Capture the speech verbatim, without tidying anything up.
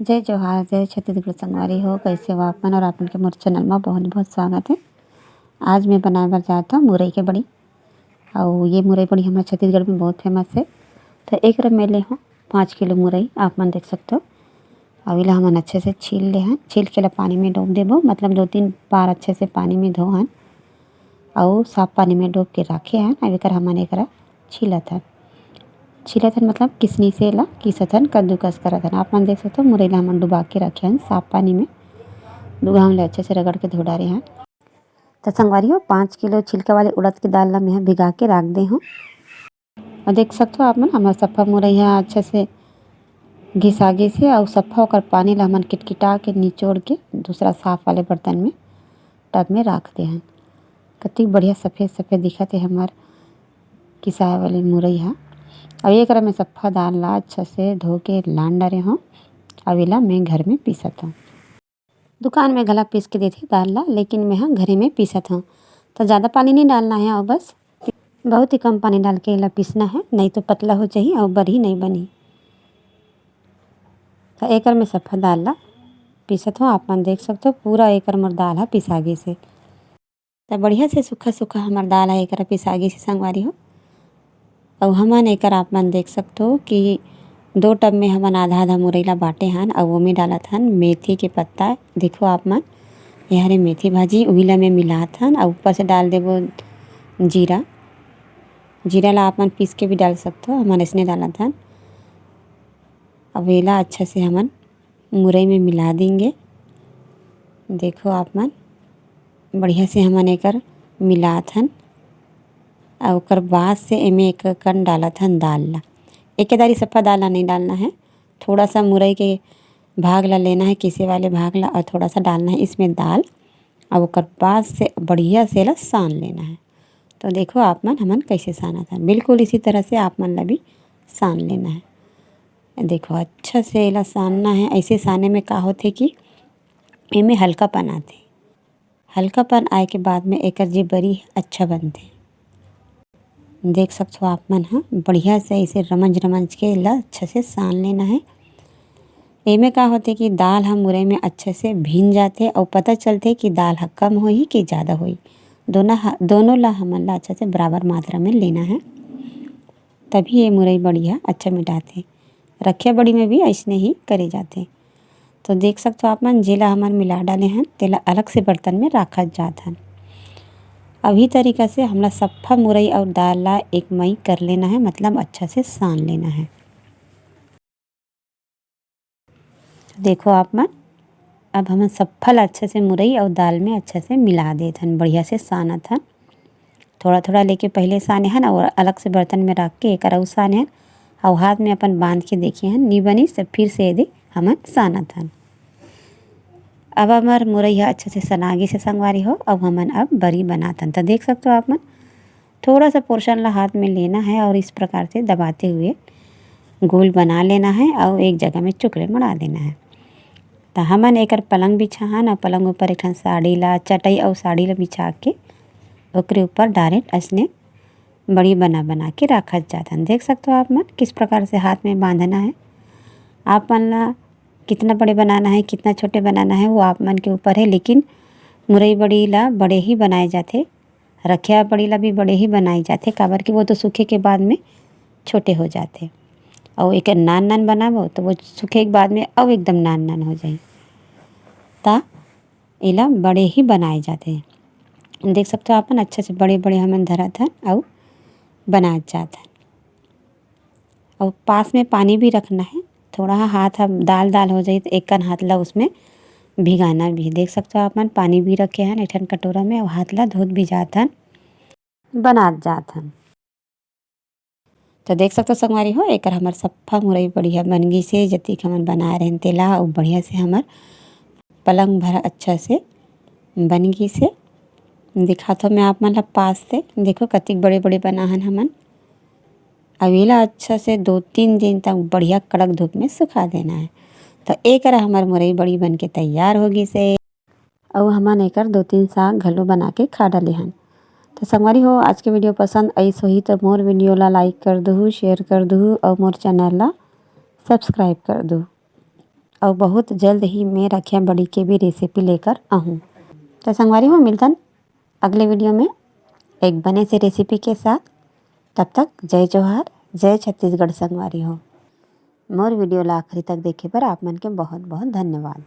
जय जोहार, जय छत्तीसगढ़ संगवारी हो। कैसे हो आप मन? और आप मन के मोर चैनल में बहुत बहुत स्वागत है। आज मैं बनाए बर जात हूँ मुरई के बड़ी। और ये मुरई बड़ी हमारे छत्तीसगढ़ में बहुत फेमस है। तो एक मैं ले हूँ पाँच किलो मुरई, आप मन देख सकते हो। और इला हमन अच्छे से छील ले हैं। छील के ला पानी में डोब देबो, मतलब दो तीन बार अच्छे से पानी में धो हन। अउ साफ पानी में डोब के राखे हन। अब एकर हमन एकरा छीलत हन। छीलत हन मतलब किसनी से एला किसत हन, कद्दूकस करत हन। आप मन देख सकथव, मुरई ला हमन डुबा के रखे हन साफ पानी में। दू घांव ले अच्छे से रगड़ के धो डारे हन। त संगवारी हो, पाँच किलो छिलका वाले उड़द के दाल ला मेंह भिगा के राख दे हूँ। अउ देख सकथव आप मन, हमर सफा मुरई ह अच्छे से घिसा गिस हे अउ सफा ओकर पानी ला हमन किटकिटा के निचोड़ के दूसरा साफ वाले बर्तन में, टब में राख दे हन। कतिक बढ़िया सफेद सफेद दिखत हे हमर किसाए वाले मुरई ह। अउ एकरा में सफा दाल ला अच्छा से धो के लान डारे हूँ। अउ एला मैं घर में पीसत हूँ। दुकान में घला पीस के देथे दाल ला, लेकिन मैं ह घरे में पीसत हूँ। तो ज़्यादा पानी नहीं डालना है और बस बहुत ही कम पानी डाल के एला पीसना है, नहीं तो पतला हो जाही और बड़ी नहीं बनी। तो एकर में सफा दाल ला पीसत हूँ। आप मन देख सकते हो, पूरा एकर मोर दाल ह पिसा गिस हे। त बढ़िया से सूखा सूखा हमर दाल ह एकरा पिसा गिस हे संगवारी हो। अउ हमन एकर आप मन देख सकथो कि दो टब में हमन आधा आधा मुरई ला बांटे हन, अउ ओमे डालत हन मेथी के पत्ता। देखो आप मन, ये हरे मेथी भाजी, उही ला में मिलात हन, अउ ऊपर से डाल देबो जीरा। जीरा ला आप मन पीस के भी डाल सकथो, हमन अइसने डालत हन। अब एला अच्छा से हमन मुरई में मिला देंगे। देखो आप मन, बढ़िया से हमन एकर मिलात हन। अउ ओकर बाद से एमे एक कन डालत हन दाल ला। एके दारी सफा दाल ला नहीं डालना है, थोड़ा सा मुरई के भाग ला लेना है, किसे वाले भाग ला, और थोड़ा सा डालना है इसमें दाल। अब ओकर बाद से बढ़िया से एला सान लेना है। तो देखो आप मन, हमन कैसे सानत हन, बिल्कुल इसी तरह से आप मन ला भी सान लेना है। देखो, अच्छा से एला सानना है। ऐसे साने में का होथे कि एमे हल्कापन आथे। हल्कापन आए के बाद में एकर जे बरी अच्छा बनथे। देख सकथो आप मन ह, बढ़िया से ऐसे रमंज रमंज के एला अच्छा से सान लेना है। एमे का होथे कि दाल ह मुरई में अच्छे से भीन जाथे अउ पता चलथे कि दाल ह कम होही कि ज़्यादा होही। दोनों ह-, दोनों ला हमन ला अच्छा से बराबर मात्रा में लेना है, तभी ये मुरई बड़ी ह अच्छा मिठाथे। रखिया बड़ी में भी अइसने ही करे जाथे। तो देख सकथो आप मन, जेला हमन मिला डाले हन, तेला अलग से बर्तन में राखत जात हन। अभी तरीका से हमला सफ्फा मुरई अउ दाल ला एक मई कर लेना है, मतलब अच्छा से सान लेना है। देखो आप मन, अब हमन सफ्फा ला अच्छा से मुरई अउ दाल में अच्छा से मिला देत हन, बढ़िया से सानत हन। थोड़ा-थोड़ा लेके पहिले साने हन अउ अलग से बर्तन में रख के एकर अउ साने हन अउ हाथ में अपन बांध के देखे हन, नी बनिस त फिर से एदे हमन सानत हन। अब हमर मुरई ह अच्छा से सना गिस हे संगवारी हो, अब हमन अब बरी बनात हन। त देख सकथो आप मन, थोड़ा सा पोर्शन ला हाथ में लेना है और इस प्रकार से दबाते हुए गोल बना लेना है और एक जगह में चुकले मड़ा देना है। त हमन एकर पलंग बिछाहन अउ पलंग ऊपर एक ठन साड़ी ला, चटई अउ साड़ी ला बिछा के ओकरे ऊपर डायरेक्ट अइसने बड़ी बना बना के राखत जात हन। देख सकथो आप मन किस प्रकार से हाथ में बांधना है। आप मन ला कितना बड़े बनाना है, कितना छोटे बनाना है, वो आप मन के ऊपर है, लेकिन मुरई बड़ी ला बड़े ही बनाए जाथे। रखिया बड़ी ला भी बड़े ही बनाए जाथे, काबर कि वो तो सूखे के बाद में छोटे हो जाथे। अउ एकर नान नान बनाबो, तो वो सूखे के बाद में अउ एकदम नान नान हो जाही। त एला बड़े ही बनाए जाथे। देख सकथो आप मन, अच्छा से बड़े-बड़े हमन धरत हन अउ बनात जात हन। अउ पास में पानी भी रखना है, थोड़ा हा हाथ ह दाल-दाल हो जाही, त एक कन हाथ ला उसमें भिगाना भी है। देख सकथो आप मन, पानी भी रखे हन एक ठन कटोरा में, अउ हाथ ला धोत भी जात हन, बनात जात हन। तो देख सकथो संगवारी हो, एकर हमर सफ्फा मुरई बढ़िया बन गिस हे, जतिक हमन बनाए रहेन तेला, अउ बढ़िया से हमर पलंग भर अच्छा से बन गिस हे। दिखाथो मैं आप मन ला पास से, देखो कतिक बड़े-बड़े बनाहन हमन। अब एला अच्छा से दो तीन दिन तक बढ़िया कड़क धूप में सुखा देना है। तो एकर हमर मुरई बड़ी बन के तैयार हो गिस हे। अउ हमन एकर दो तीन साग घलो बना के खा डाले हन। तो संगवारी हो, आज के वीडियो पसंद आइस होही तो मोर वीडियो ला लाइक कर दुहू, शेयर कर दुहू अउ मोर चैनल ला सब्सक्राइब कर दुहू। अउ बहुत जल्द ही मैं रखिया बड़ी के भी रेसिपी लेकर आहूँ। तो संगवारी हो, मिलतन अगले वीडियो में एक बने से रेसिपी के साथ। तब तक जय जोहार, जय छत्तीसगढ़ संगवारी हो। मोर वीडियो ला आखिरी तक देखे बर आप मन के बहुत बहुत धन्यवाद।